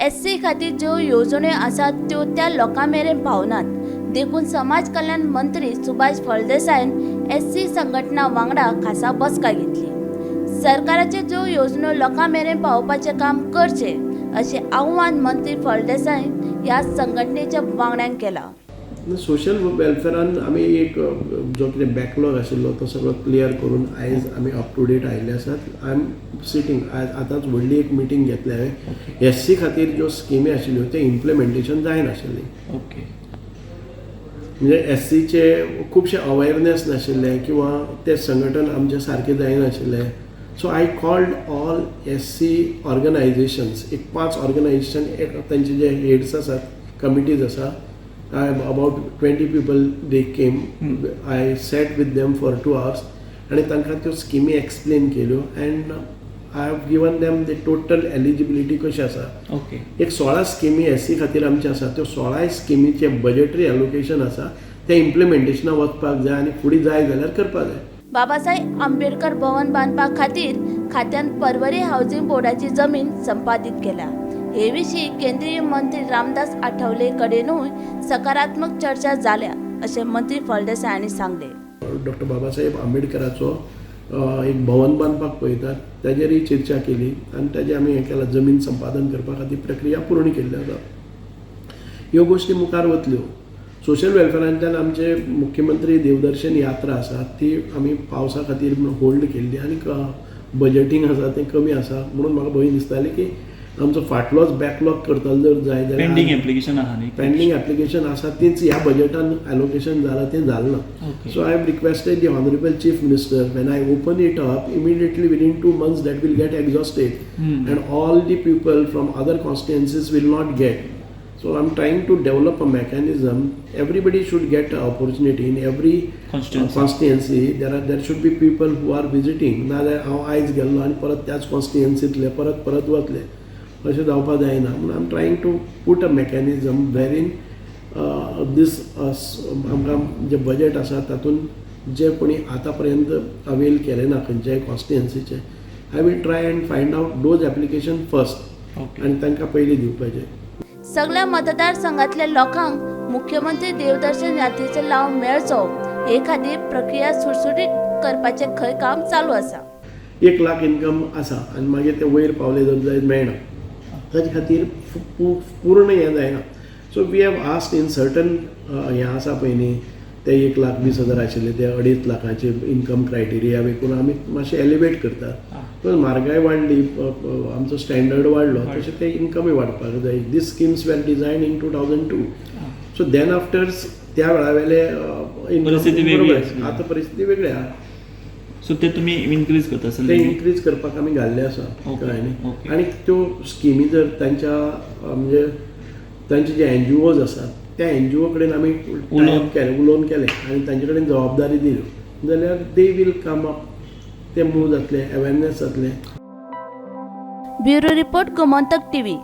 SC खातीर ज्यो येवजण्यो आसात त्यो त्या लोकां मेरेन पावनात. देखून समाज कल्याण मंत्री सुभाष फळदेसायन एससी संघटना वांगडा खासा बसका घेतली. सरकाराच्यो ज्यो येवजण्यो लोकां मेरेन पावोवपाचें काम करचें अशें आव्हान मंत्री फळदेसाय ह्या संघटनेच्या वांगड्यांक केलां. सोशल वेलफेरान आमी एक जो कितें बॅकलॉग आशिल्लो तो सगळो क्लियर करून आयज आमी अप टू डेट आयिल्ले आसात. I am sitting, आयज आतांच व्हडली एक मिटींग घेतल्या हांवें. एससी खातीर ज्यो स्किमी आशिल्ल्यो ते इम्प्लिमेंटेशन जायनाशिल्लें. म्हणजे एससीचे खुबशे अवेरनेस नाशिल्ले किंवा ते संघटन आमचें सारकें जायनाशिल्लें. So I called all SC organizations, एक पांच ऑर्गनायजेशन, एक तांचे जे हेड्स आसात, कमिटीज आसा, about 20 people, they came. I sat with them for 2 hours आनी तांकां त्यो स्किमी एक्सप्लेन केल्यो and I have given them the total eligibility कशी आसा. एक 16 स्किमी एससी खातीर आमचे आसा. त्यो 16 स्किमीचे बजेटरी एलोकेशन आसा, तें इम्प्लिमेंटेशनाक वचपाक जाय आनी फुडें जाय जाल्यार करपाक जाय. बाबासाहेब आंबेडकर भवन बांदपा खातीर खात्यान परवरी हावसिंग बोर्डाची जमीन संपादीत केल्या. हे विशीं केंद्रीय मंत्री रामदास आठवले कडेनूय सकारात्मक चर्चा जाल्या अशें मंत्री फळदेसाय हांणी सांगलें. डॉक्टर बाबासाहेब आंबेडकराचो एक भवन बांदपाक पळयतात, ताजेरय चर्चा केली आनी ताजें आमी हें केलां. जमीन संपादन करपा खातीर प्रक्रिया पूर्ण केल्ली आसा. ह्यो गोश्टी मुखार वतल्यो. सोशल वेलफेरांतल्यान आमचे मुख्यमंत्री देवदर्शन यात्रा आसा, ती आमी पावसा खातीर म्हणून होल्ड केल्ली आनी बजटींग आसा तें कमी आसा म्हणून म्हाका भंय दिसताली की आमचो फाटलोच बॅकलॉग करतलो जर जाय जाल्यार पेंडींग एप्लिकेशन आहा न्ही? पेंडींग एप्लिकेशन आसा, तीच ह्या बजेटान एलोकेशन जालां तें जालें ना. So I have requested the Honorable Chief Minister, when I open it up, immediately within 2 months that will get exhausted and all the people from other constituencies will not get. So I'm trying to develop a mechanism. Everybody should get an opportunity in every Constituency. Constituency. There should be people who are visiting. नाजाल्यार हांव आयज गेल्लो आनी परत त्याच कॉन्स्टिट्युएन्सींतले परत परत वतले, अशें जावपाक जायना म्हणून I am trying to put a mechanism wherein this आमकां जें बजेट आसा तातूंत जे कोणी आतां पर्यंत अवेल केलें ना खंयच्याय कॉन्स्टिट्युएन्सीचे, I will try and find out those application first आनी तांकां पयलीं दिवपाचें. सगळ्या मतदारसंघातल्या लोकांक मुख्यमंत्री देवदर्शन यात्रेचो लाव मेळचो हे खातीर प्रक्रिया सुटसुटीत करपाचें खंय काम चालू आसा. 1 लाख इन्कम आसा आनी मागीर ते वयर पावले जर जायत मेळना, ताजे खातीर पूर्ण हें जायना. So we have asked in certain हें आसा पळय न्ही, ते 1,20,000 आशिल्ले ते 2.5 लाखाचे इन्कम क्रायटेरिया विकून आमी मातशें एलिवेट करतात. पण म्हारगाय वाडली, आमचो स्टँडर्ड वाडलो, तशें ते इन्कमूय वाडपाक जाय. These schemes were designed in 2002, so then after त्या वेळा वेले परिस्थिती वेगळी आसली. आतां परिस्थिती वेगळी आहा. सो ते तुमी इन्क्रीज करता ते सर? इन्क्रीज करपाक आमी घाल्ले आसा. कळ्ळें न्ही? आनी त्यो स्किमी जर तांच्या म्हणजे तांचे जे एनजीओज आसात, त्या एनजीओ कडेन आमी उलोवन. केलें, उलोवन केलें आनी तांचे कडेन जबाबदारी दिल्यो जाल्यार they will come up, ते मूव जातले, अवेरनेस जातलें. Bureau report, Gomantak TV.